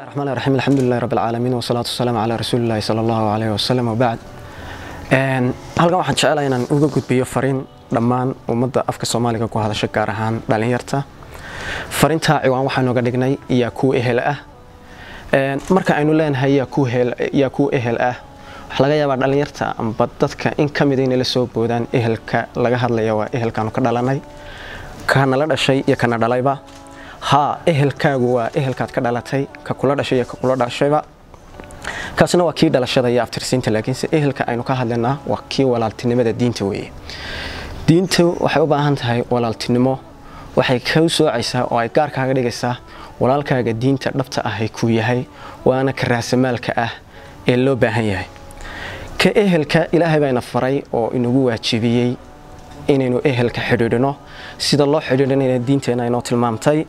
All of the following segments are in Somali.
الرحمن الرحيم، الحمد لله رب العالمين، والصلاة والسلام على رسول الله صلى الله عليه وسلم، وبعد. Halkan waxaan jecelahay inaan uga gudbiyo fariin dhammaan ummadda afka Soomaaliga ku hadasha, gaar ahaan dhalinyarta. Fariinta ciwaan waxaan nooga dhignay "Yaa kuu ehel ah?" Marka aynu leenahay "Yaa kuu ehel ah?", waxaa laga yaabaa dhalinyarta amba dadka in ka mid inay la soo boodaan ehelka laga hadlaya waa ehelkaanu ka dhalanay, kana la dhashay iyo kana dhalayba. Haa, ehelkaagu waa ehelkaad ka dhalatay, ka kula dhashay iyo ka kula dhashayba, kaasina waa kii dhalashada iyo abtirsiinta. Laakiinse ehelka aynu ka hadlaynaa waa kii walaaltinimada diinta weeye. Diintu waxay u baahan tahay walaaltinimo. Waxay ka soocaysaa oo ay gaar kaaga dhigaysaa walaalkaaga diinta dhabta ah ay kuu yahay, waana ka raasamaalka ah ee loo baahan yahay. Ka ehelka Ilaahay bayna faray oo inagu waajibiyey inaynu ehelka xidhiidhino. Sida loo xidhiidhinayna diinteena inoo tilmaamtay.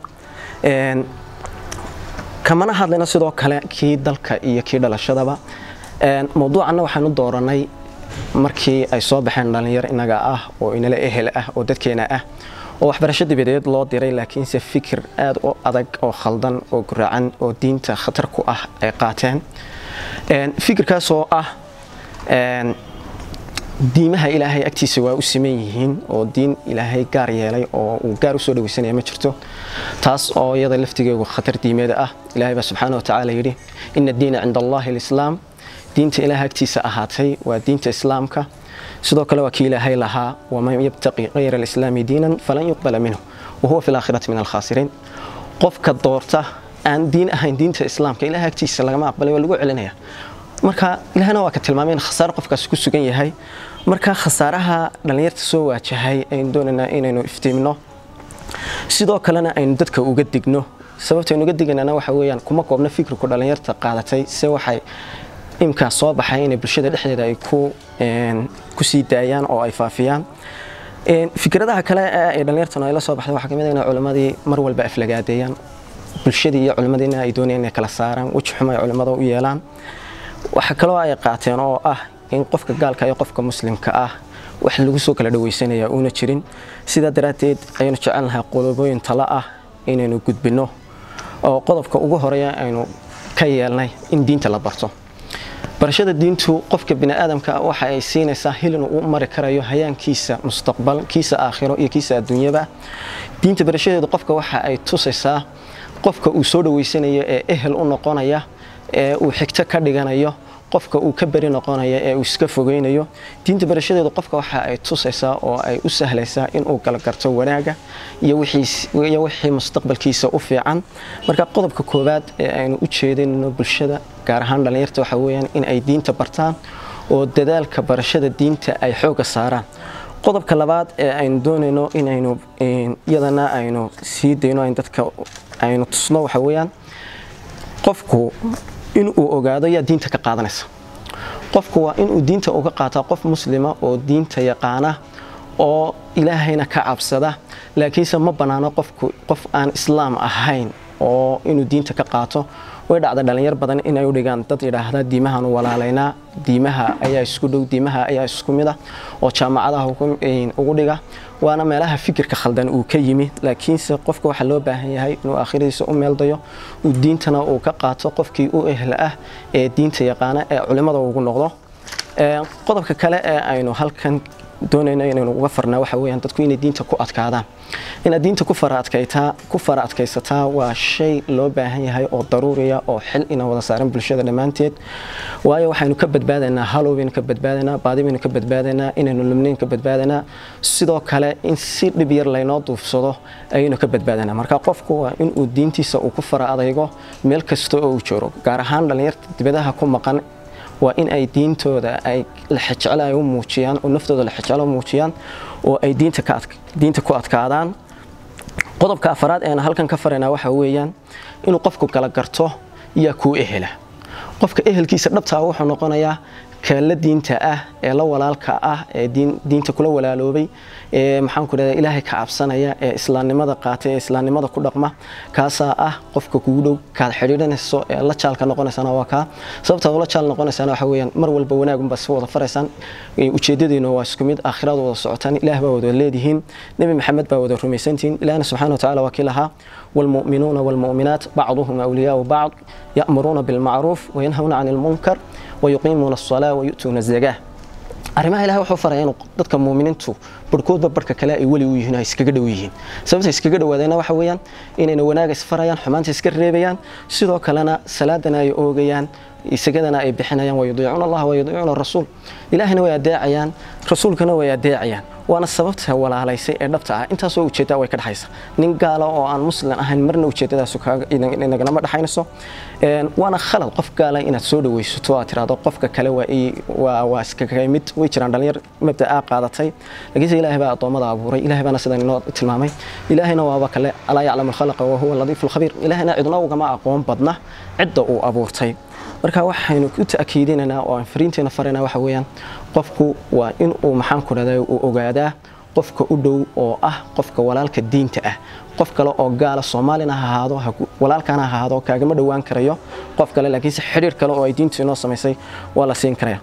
Kamana hadlayno sidoo kale kii dalka iyo kii dhalashadaba. Mawduucanna waxaanu dooranay markii ay soo baxeen dhalinyaro inaga ah oo inala ehel ah oo dadkeena ah oo waxbarasho dibadeed loo diray, laakiinse fikir aad u adag oo khaldan oo guracan oo diinta khatar ku ah ay qaateen. Fikirkaasoo ah diimaha Ilaahay agtiisa waa u siman yihiin oo diin Ilaahay gaar yeelay oo uu gaar usoo dhaweysanaya ma jirto, taas oo iyada laftigeegu khatar diimeed ah. Ilaahay baa subxaana wa tacaala yidhi: "إن الدين عند الله الإسلام." Diinta Ilaahay agtiisa ahaatay waa diinta Islaamka. Sidoo kale waa kii Ilaahay lahaa: "ومن يبتغ غير الإسلام دينا فلن يقبل منه وهو في الآخرة من الخاسرين." Qofka doorta aan diin ahayn diinta Islaamka, Ilaahay agtiisa lagama aqbalay, waa lagu celinaya. Marka Ilaahna waa ka tilmaamay in khasaaro qofkaasi ku sugan yahay. Marka khasaaraha dhalinyarta soo waajahay aynu doonaynaa inaynu iftiimino, sidoo kalena aynu dadka uga digno. Sababta aynu uga digaynana waxa weeyaan, kuma koobna fikirku dhalinyarta qaadatay, se waxay imkaa soo baxay inay bulshada dhexdeeda ay ku sii daayaan oo ay faafiyaan. Fikradaha kale ee ay dhalinyartan ay la soo baxday waxaa kamid ah inay culimmadii mar walba aflagaadeeyaan, bulshadii iyo culimmadiina ay doonayaan inay kala saaraan, weji xumo ay culimmada u yeelaan. Waxa kaloo ay qaateen oo ah in qofka gaalka iyo qofka Muslimka ah wax lagu soo kala dhaweysanaya uuna jirin. Sidaa daraaddeed ayaynu jecelnahay qodobooyin talo ah inaynu gudbinno, oo qodobka ugu horeeya aynu ka yeelnay in diinta la barto. Barashada diintu qofka bini'aadamka waxa ay siinaysaa hilin uu mari karayo hayaankiisa mustaqbal, kiisa aakhiro iyo kiisa adduunyaba. Diinta barashadeedu qofka waxa ay tusaysaa qofka uu soo dhaweysanayo ee ehel u noqonaya ee uu xigto ka dhiganayo, qofka uu ka beri noqonayo ee uu iska fogeynayo. Diinta barashadeedu qofka waxa ay tusaysaa oo ay u sahlaysaa inuu kala garto wanaaga iyo wixii mustaqbalkiisa u fiican. Marka qodobka koowaad ee aynu u jeedinayno bulshada, gaar ahaan dhalinyarta, waxa weeyaan in ay diinta bartaan oo dadaalka barashada diinta ay xoogga saaraan. Qodobka labaad ee aynu doonayno inaynu iyadana aynu sii dayno, aynu dadka aynu tusno, waxa weeyaan qofku inuu ogaado yaa diinta ka qaadanaysa. Qofku waa inuu diinta uga qaataa qof Muslima oo diinta yaqaana oo Ilaahayna ka cabsada. Laakiinse ma bannaano qofku qof aan Islaam ahayn oo inuu diinta ka qaato. Way dhacda dhalinyar badan inay u dhigaan dad yidhaahda diimahaan u walaalaynaa, diimaha ayaa isku dhow, diimaha ayaa isku mid ah, oo jaamacadaha ugu dhiga. Waana meelaha fikirka khaldan uu ka yimi. Laakiinse qofka waxaa loo baahan yahay inuu aakhiradiisa u meeldayo, uu diintana uu ka qaato qofkii u ehla ah ee diinta yaqaana ee culimada ugu noqdo. Qodobka kale ee aynu halkan doonayno inaynu uga farnaa waxa weeyaan dadku inay diinta ku adkaadaan. Inaad diinta ku fara adkaysataa waa shay loo baahan yahay oo daruuriya oo xil ina wada saaran bulshada dhammaanteed. Waayo, waxaynu ka badbaadaynaa halow baynu ka badbaadaynaa, baadi baynu ka badbaadaynaa, inaynu lumnayn ka badbaadaynaa, sidoo kale in si dhib yar laynoo duufsado ayaynu ka badbaadaynaa. Marka qofku waa inuu diintiisa uu ku fara adaygo meel kasta oo uu joogo. Gaar ahaan dhalinyarta dibadaha ku maqan waa in ay diintooda ay lexejecel ay u muujiyaan oo naftooda lexejecel u muujiyaan oo ay diinta ku adkaadaan. Qodobka afaraad ee aan halkan ka faraynaa waxa weeyaan inuu qofku kala garto yaa kuu ehela. Qofka ehelkiisa dhabtaa wuxuu noqonayaa Kala diinta ah ee la walaalka ah ee diinta kula walaaloobay ee maxaan ku radaa Ilaahay ka cabsanaya ee islaamnimada qaatay ee islaamnimada ku dhaqma, kaasaa ah qofka kugu dhow kaad xidhiidhanayso ee la jaalka noqonaysana waa kaa. Sababta la jaal noqonaysana waxa weeyaan mar walba wanaag unbaa soo wada faraysaan, ujeedadiina waa isku mid, aakhirada wada socotaan, Ilaah baa wada leedihiin, Nabi Maxamed baa wada rumaysantiin. Ilaahna subxaanahu wa tacaala waa kii lahaa والمؤمنون والمؤمنات بعضهم أولياء بعض يأمرون بالمعروف وينهون عن المنكر ويقيمون الصلاة ويؤتون الزكاة. Arrimaha Ilahay wuxuu faraya inuu dadka muuminiintu barhkoodba barhka kale ay weli u yihiin, ay iskaga dhow yihiin. Sababta iskaga dhowaadayna waxa weeyaan inayna wanaaga isfarayaan, xumaanta iska reebayaan, sidoo kalena salaadana ay oogayaan, isagadana ay bixinayaan. Wayudiicuuna Allah wayudiicuuna rasuul, Ilaahina way adeecayaan, rasuulkana way adeecayaan. Waana sababta walaalaysay ee dhabta ah. Intaasoo ujeeddaa way ka dhaxaysa. Nin gaala oo aan muslim ahayn marna ujeeddadaas inaganama dhaxaynayso. Waana khalad qof gaala inaad soo dhawaysato aad tiraahdo qofka kale waa iskaga mid. Way jiraan dhalinyar mabda'a qaadatay, laakiinse Ilaahay baa addoommada abuuray, Ilaahay baana sidan inoo tilmaamay. Ilaahayna waaba kale alaa yaclamu alkhalaqa wa huwa latiifu alkhabiir. Ilaahayna cidna ugama aqoon badna cidda uu abuurtay. Marka waxaynu ku ta'kiidinaynaa oo aan fariinteena faraynaa waxa weeyaan qofku waa in uu maxaan ku dhahdaa uu ogaadaa qofka u dhow oo ah qofka walaalka diinta ah. Qof kale oo gaala, Soomaalina ha ahaado, walaalkana ha ahaado, kaagama dhowaan karayo qof kale, laakiinse xidhiir kale oo ay diintu inoo samaysay waa la siin karaya.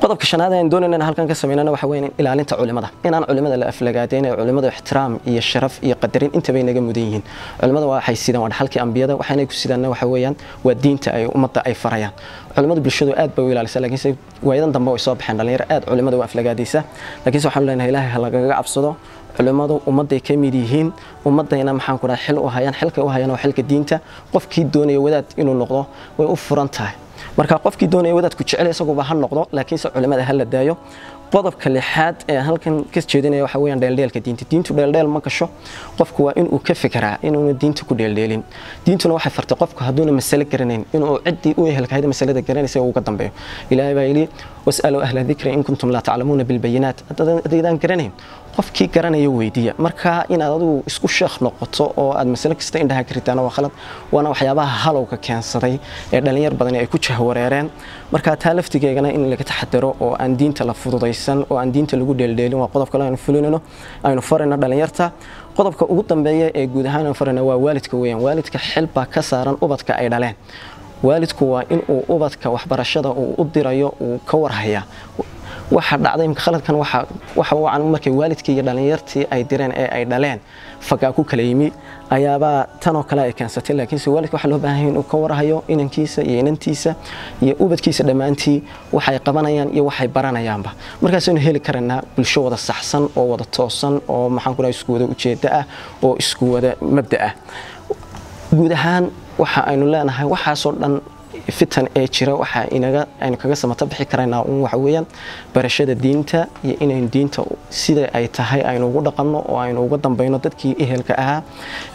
Qodobka shanaad aan doonayna in halkan ka sameynana waxa weeyaan ilaalinta culimada, inaan culimada la aflagaadeyn ee culimada ixtiraam iyo sharaf iyo qadarin intaba inaga mudan yihiin. Culimada waxay sidaan waa dhaxalkii ambiyada, waxayna ku sidaanna waxa weeyaan waa diinta ay ummadda ay farayaan. Culimada bulshadu aad bay u ilaalisaa, laakiinse waayadan dambe way soo baxeen dhalinyaro aad culimada u aflagaadaysa. Laakiinse waxaanu leenahay Ilaahay ha lagaga cabsado, culimadu ummadday ka mid yihiin, ummadayna maxaan ku dhahay xil u hayaan, xilka u hayaan waa xilka diinta. Qofkii doonaya wadaad inuu noqdo way u furan tahay. Marka qofkii doonaya wadaadku jecel isaguba ha noqdo, laakiinse culimada ha la daayo. Qodobka lixaad ee halkan ka jeedinaya waxa weeyaan dheeldheelka diinta. Diintu dheeldheel ma gasho, qofku waa inuu ka fikiraa inuuna diinta ku dheeldheelin. Diintuna waxay fartay qofku hadduuna masale garanayn inuu ciddii u ehelkahayd masalada garanaysa uga dambeeyo. Ilaahay baa yidhi was'aluu ahla dikri in kuntum laa taclamuuna bilbayinaat. Haddaydaan garanayn qofkii garanaya weydiiya. Marka inaad adigu isku sheekh noqoto oo aad masale kasta indhaha ka ritaana waa khalad, waana waxyaabaha halowga keensaday ee dhalinyar badani ay ku jahwareereen. Marka taa laftigeegana in laga taxadaro oo aan diinta la fududaysan oo aan diinta lagu dheeldheelin waa qodob kale aynu fulinayno, aynu farayno dhalinyarta. Qodobka ugu dambeeya ee guud ahaan aynu farayno waa waalidka weeyaan. Waalidka xil baa ka saaran ubadka ay dhaleen. Waalidku waa in uu ubadka waxbarashada uu u dirayo uu ka warhayaa. Waxa dhacday imka khaladkan waxa wacan markay waalidkii iyo dhalinyartii ay direen ee ay dhaleen fagaa ku kala yimi ayaabaa tan oo kale ay keensatay. Laakiinse waalidka waxaa loo baahan yahay inuu ka warhayo inankiisa iyo inantiisa iyo ubadkiisa dhammaantii waxay qabanayaan iyo waxay baranayaanba. Markaasaynu heli karaynaa bulsho wada saxsan oo wada toosan oo maxaan ku dhahay isku wada ujeedda ah oo isku wada mabda ah. Guud ahaan waxa aynu leenahay waxaasoo dhan fitan ee jira waxa inaga aynu kaga samata bixi karaynaa un waxa weeyaan barashada diinta iyo inaynu diinta sida ay tahay aynu ugu dhaqanno oo aynu uga dambayno dadkii ehelka ahaa,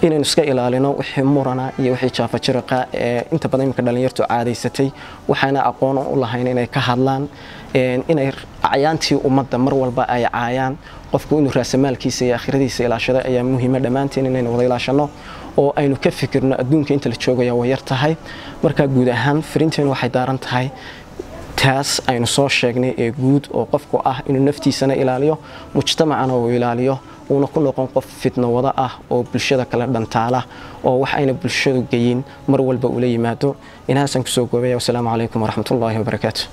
inaynu iska ilaalino wixii murana iyo wixii jaafajiriqa ee inta badan imika dhalinyartu caadaysatay waxaana aqoon u lahayn inay ka hadlaan, inay acyaantii ummadda mar walba ay caayaan. Qofku inuu raasamaalkiisa iyo aakhiradiisa ilaashado ayaa muhiima. Dhammaanteen inaynu wada ilaashano oo aynu ka fikirno adduunka inta la joogaya way yar tahay. Marka guud ahaan fariinteenu waxay daaran tahay taas aynu soo sheegnay ee guud oo qofku ah inuu naftiisana ilaaliyo, mujtamacana uu ilaaliyo, uuna ku noqon qof fitno wada ah oo bulshada kala dhantaala oo wax ayna bulshadu geyin mar walba ula yimaado. Inahaasaan kusoo goobaya. Wasalaamu calaykum waraxmatullaahi wabarakaatu.